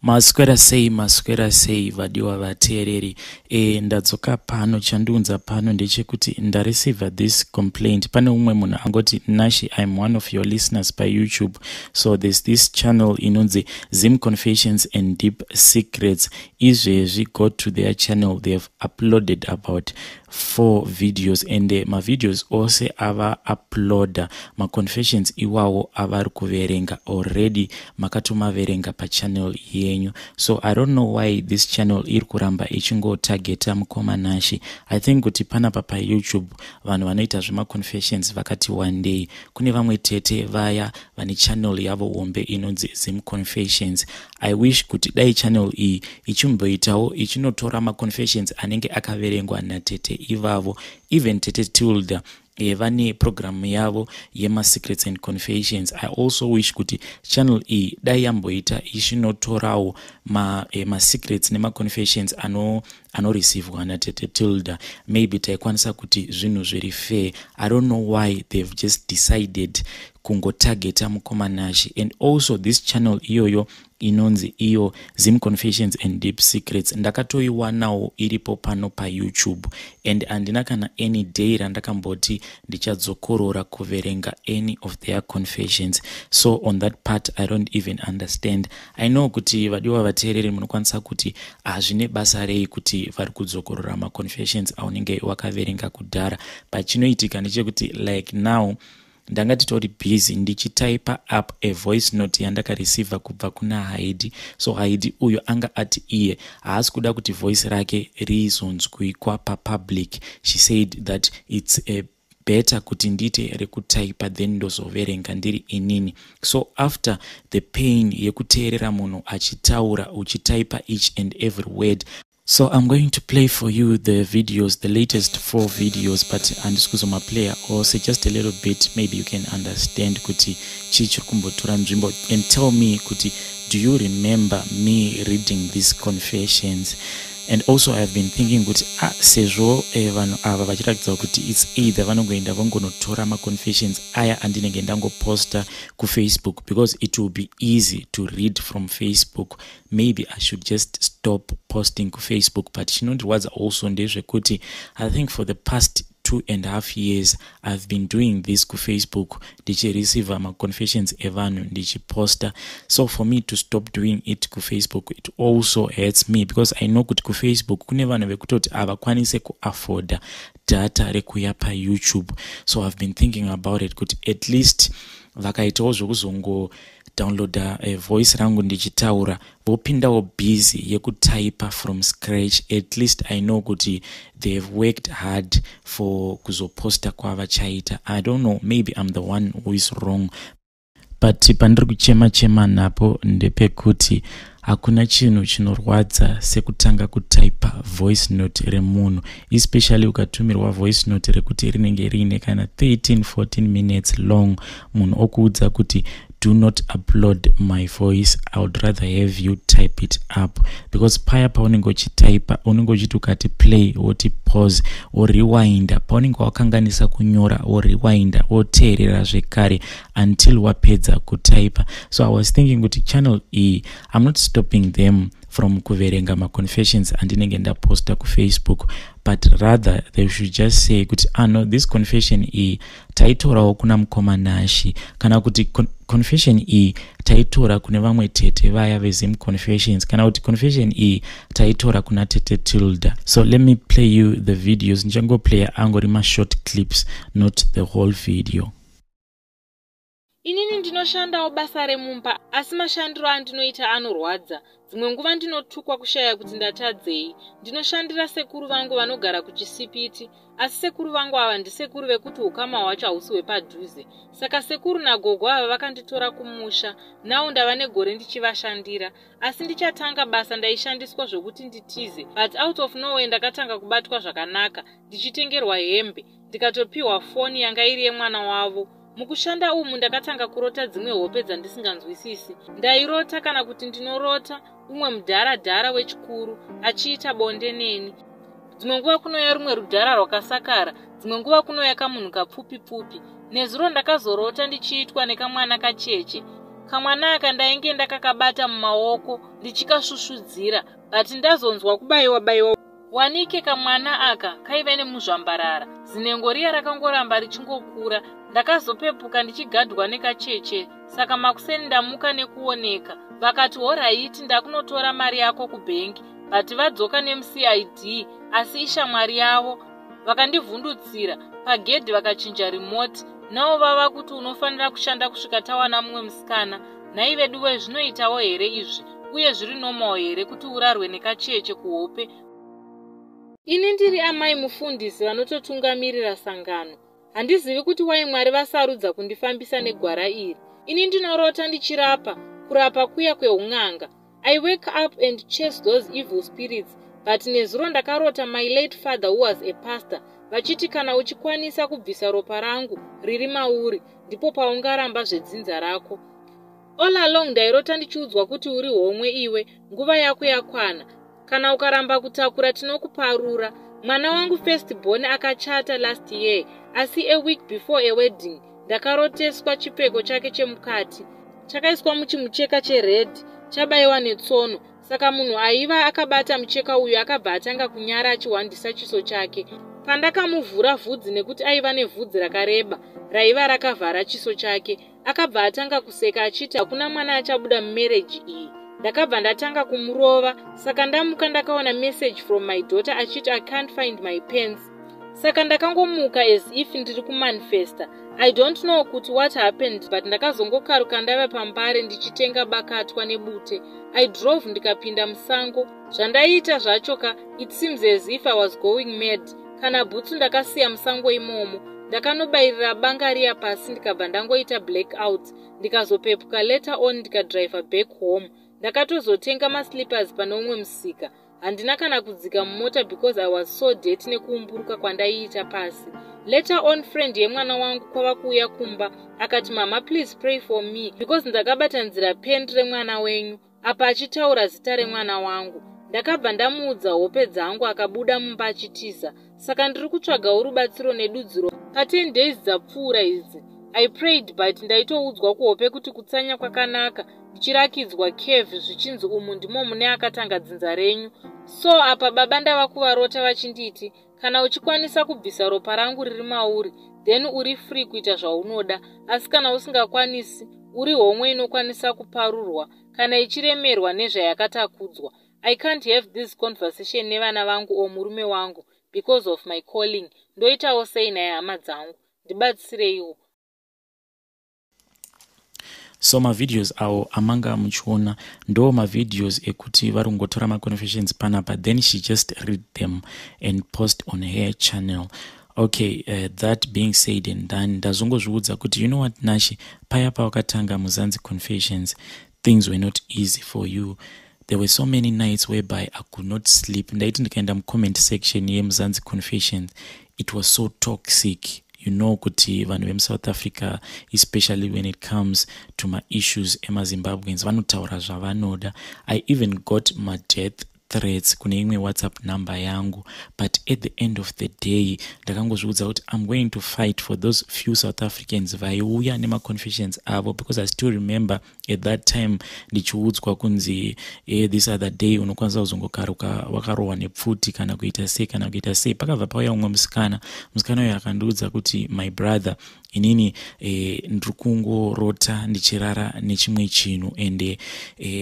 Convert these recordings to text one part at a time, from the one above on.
Maswera sei, maswera sei vadiwa vateereri. Ndadzoka pano. Chandiunza pano ndechekuti ndareceive this complaint. Pane umwe munhu angoti, "Nashi, I'm one of your listeners paYouTube. So there's this channel inonzi Zim Confessions and Deep Secrets. Izvezvi go to their channel, they have uploaded about four videos and mavideos ose ava uploada, maconfessions iwawo avari kuverenga already makatomaverenga pachannel yenyu. So I don't know why this channel iri kuramba ichingotageta mukoma Nashi. I think kuti panapa paYouTube vanhu vanoita zvemaconfessions vakati one day. Kune vamwe tete vaya vane channel yavo hombe inonzi Zim Confessions. I wish kuti dai channel iyi ichimboitawo ichinotora maconfessions anenge akaverengwa natete ivavo. Even Tete Tilda vane programu yavo yemasecrets and confessions. I also wish kuti channel iyi dai yamboita ichinotorawo masecrets nemaconfessions anoreceivewa natete Tilda. Maybe taikwanisa kuti zvinhu zviri fair. I don't know why they've just decided kungotageta mukoma Nashi. And also this channel iyoyo inonzi iyo Zim Confessions and Deep Secrets, ndakatoiwanawo iripo pano paYouTube and handina kana any day randakamboti ndichadzokorora kuverenga any of their confessions. So on that part I don't even understand. I know kuti vadiwa vateereri munokwanisa kuti hazvine basa rei kuti vari kudzokorora maconfessions aunenge wakaverenga kudhara, but chinoitika ndechekuti like now ndanga titori busy ndichitaipa up a voice note yandakareceiva kubva kuna Haidi. So Haidi uyo anga ati iye haasi kuda kuti voice rake rizonzwikwa papublic. She said that it's a better kuti ndiite rekutaipa, then ndozoverenga ndiri inini. So after the pain yekuteerera munhu achitaura uchitaipa each and every word, so I'm going to play for you the videos, the latest four videos, but handisi kuzomaplaya ose, just a little bit. Maybe you can understand kuti chii chiri kumbotora nzvimbo and tell me kuti do you remember me reading these confessions? And also I have been thinking kuti ah, sezvo vanhu ava vachiratidza kuti it's either vanongoenda vongonotora maconfessions aya andinenge ndangoposta kuFacebook, because it will be easy to read from Facebook, maybe I should just stop posting kuFacebook. But chinondirwadza also ndezvekuti I think for the past 2.5 years I've been doing this kuFacebook, ndichireceiva maconfessions evanhu ndichiposta. So for me to stop doing it kuFacebook, it also hurts me because I know kuti kuFacebook kune vanhu vekutoti havakwanise kuafforda data rekuya paYouTube. So I've been thinking about it kuti at least vakaitawo zvekuzongo downloada voice rangu ndichitaura, vopindawo busy yekutaipa from scratch, at least I know kuti they have worked hard for kuzoposta kwavachaita. I don't know, maybe I'm the one who is wrong, but pandiri kuchema chema napo ndepekuti hakuna chinhu chinorwadza sekutanga kutaipa voice note remunhu, especially ukatumirwa voice note rekuti rinenge riine kana 13 14 minutes long, munhu okuudza kuti, "Do not upload my voice, I would rather have you type it up," because paya paunenge uchitaipa unenge uchiti ukati play, woti pause, worewinda, paunenge wakanganisa kunyora worewinda, woteerera zvekare until wapedza kutaipa. So I was thinking kuti channel iyi, I'm not stopping them from kuverenga maconfessions andinenge ndaposta kuFacebook, but rather they should just say kuti, "Ah no, this confession iyi taitorawo kuna mukoma Nashi," kana kuti "Confession iyi taitora kune vamwe tete vaya veZim Confessions," kana kuti "Confession iyi taitora kuna Tete Tilda." So let me play you the videos. Ndichangoplaya angori mashort clips, not the whole video. Inini ndinoshandawo basa remumba, asi mashandiro andinoita anorwadza. Dzimwe nguva ndinotukwa kushaya kuti ndatadzei. Ndinoshandira sekuru vangu vanogara kuChisipiti, asi sekuru vangu ava ndisekuru vekuti ukama hwacho hausi hwepadhuze. Saka sekuru nagogo ava vakanditora kumusha. Nawo ndava negore ndichivashandira, asi ndichatanga basa ndaishandiswa zvokuti nditize, but out of nowhere ndakatanga kubatwa zvakanaka, ndichitengerwa hembe, ndikatopiwa foni yanga iri yemwana wavo. Mukushanda umu ndakatanga kurota dzimwe hope dzandisinganzwisisi. Ndairota, kana kuti ndinorota umwe mudharadhara wechikuru achiita bonde neni. Dzimwe nguva kunouya rumwe rudhara rwakasakara, dzimwe nguva kunouya kamunhu kapfupi pfupi. Nezuro ndakazorota ndichiitwa nekamwana kacheche. Kamwana aka ndainge ndakakabata mumaoko ndichikasvusvudzira, but ndazonzwa kubayiwa bayiwa. Wanike kamwana aka kaive nemuzvambarara. Zinengo riya rakangoramba richingokura. Ndakazopepuka ndichigadwa nekacheche. Saka makuseni ndamuka nekuoneka. Vakati alright, ndakunotora mari yako kubhengi, but vadzoka nemuCID, asi ishamwari yavo. Vakandivhundutsira pagedhi, vakachinja remote. Navo vava kuti unofanira kushanda kusvika tawana mumwe musikana. Nhai veduwe, zvinoitawo here izvi? Uye zviri normal here kuti urarwe nekacheche kuhope? Ini ndiri amai mufundisi vanototungamirira sangano. Handizivi kuti wai Mwari vasarudza kundifambisa negwara iri. Ini ndinorota ndichirapa, kurapa kuya kweun'anga. I wake up and chase those evil spirits, but nezuro ndakarota my late father, who was a pastor, vachiti kana uchikwanisa kubvisa ropa rangu riri mauri, ndipo paungaramba zvedzinza rako. All along ndairota ndichiudzwa kuti uri homwe iwe, nguva yako yakwana, kana ukaramba kutakura tinokuparura. Mwana wangu first born akachata last year, asi a week before a wedding ndakaroteswa chipfeko chake chemukati chakaiswa muchimucheka chered, chabayiwa netsono. Saka munhu aiva akabata mucheka uyu akabva atanga kunyara achihwandisa chiso chake. Pandakamuvhura vhudzi, nekuti aiva nevhudzi rakareba raiva rakavhara chiso chake, akabva atanga kuseka achiti hakuna mwana achabuda mumarriage iyi. Ndakabva ndatanga kumurova. Saka ndamuka ndakaona message from my daughter achiti, "I can't find my pants." Saka ndakangomuka as if ndiri kumanifesta. I don't know kuti what happened, but ndakazongokaruka ndava pambare ndichitenga bakatwa nebute. I drove ndikapinda musango. Zvandaiita zvacho ka, it seems as if I was going mad. Kana bhutsu ndakasiya musango imomo. Ndakanobayirira banga riya pasi, ndikabva ndangoita black out. Ndikazopepuka later on, ndikadriva back home. Ndakatozotenga maslippers pane umwe musika. Handina kana kudzika mumota because I was so dirty nekuumburuka kwandaiita pasi. Later on, friend yemwana wangu kwava kuuya kumba akati, "Mama, please pray for me because ndakabatanzira pant remwana wenyu." Apa achitaura zita remwana wangu. Ndakabva ndamuudza hope dzangu, akabuda mumba achitiza. Saka ndiri kutsvagawo rubatsiro nedudziro. Pa10 days dzapfuura idzi I prayed, but ndaitoudzwa kuhope kuti kutsanya kwakanaka, ndichirakidzwa cave, zvichinzi umu ndimo mune akatanga dzinza renyu. So apa baba ndava kuvarota vachinditi kana uchikwanisa kubvisa ropa rangu riri mauri, then uri free kuita zvaunoda, asi kana usingakwanisi, uri homwe inokwanisa kuparurwa kana ichiremerwa nezvayakatakudzwa. I can't have this conversation nevana vangu o murume wangu because of my calling. Ndoitawo sei naye? Hama dzangu, ndibatsireiwo. So mavideos awo amanga muchiona ndo mavideos ekuti vari kungotora maconfessions panapa, then she just read them and post on her channel. Okay, that being said and done, ndazongozviudza kuti, you know what, Nashi, paya pawakatanga Mzansi Confessions, things were not easy for you. There were so many nights whereby I could not sleep. Ndaiti ndikaenda mucomment section yeMzansi Confessions, it was so toxic. Kuti vanhu vemuSouth Africa, especially when it comes to maissues emaZimbabweans, vanotaura zvavanoda. I even got madeath threats kune imwe WhatsApp number yangu, but at the end of the day ndakangozviudza kuti I'm going to fight for those few South Africans vaiuya nemaconfessions avo, because I still remember at that time ndichiudzwa kunzi this other day unokwanisa kuzongokaruka wakarohwa nepfuti kana kuita sei, kana kuita sei. Pakabva pauya umwe musikana. Musikana uyo akandiudza kuti, "My brother, inini ndiri kungorota ndichirara nechimwe chinhu and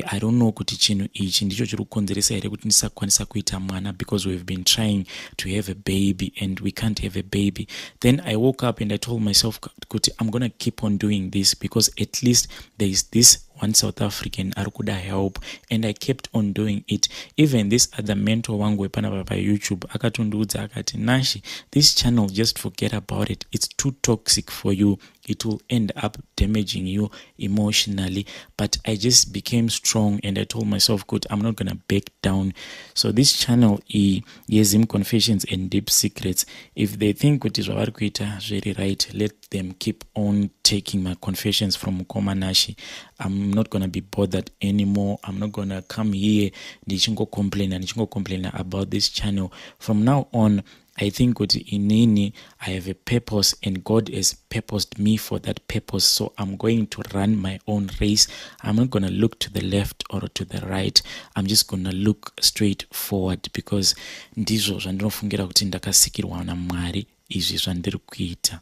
I don't know kuti chinhu ichi ndicho chiri kukonzeresa here kuti ndisakwanisa kuita mwana, because we've been trying to have a baby and we can't have a baby." Then I woke up and I told myself kuti I'm gonna keep on doing this because at least there is this one South African ari kuda help, and I kept on doing it. Even this other mentor wangu wepanapa paYouTube akatondiudza akati, "Nashi, this channel, just forget about it. It's too toxic for you. It will end up damaging you emotionally." But I just became strong and I told myself, "Good, I'm not gonna back down." So this channel yeZim Confessions and Deep Secrets, if they think kuti zvavari kuita zviri right, let them keep on taking my confessions from Mukoma Nashi. I'm not gonna be bothered anymore. I'm not gonna come here ndichingocomplaina, ndichingocomplaina about this channel. From now on I think kuti inini I have a purpose and God has purposed me for that purpose, so I'm going to run my own race. I'm not gonna look to the left or to the right, I'm just gonna look straight forward, because ndizvo zvandinofungira kuti ndakasikirwa naMwari, izvi zvandiri kuita.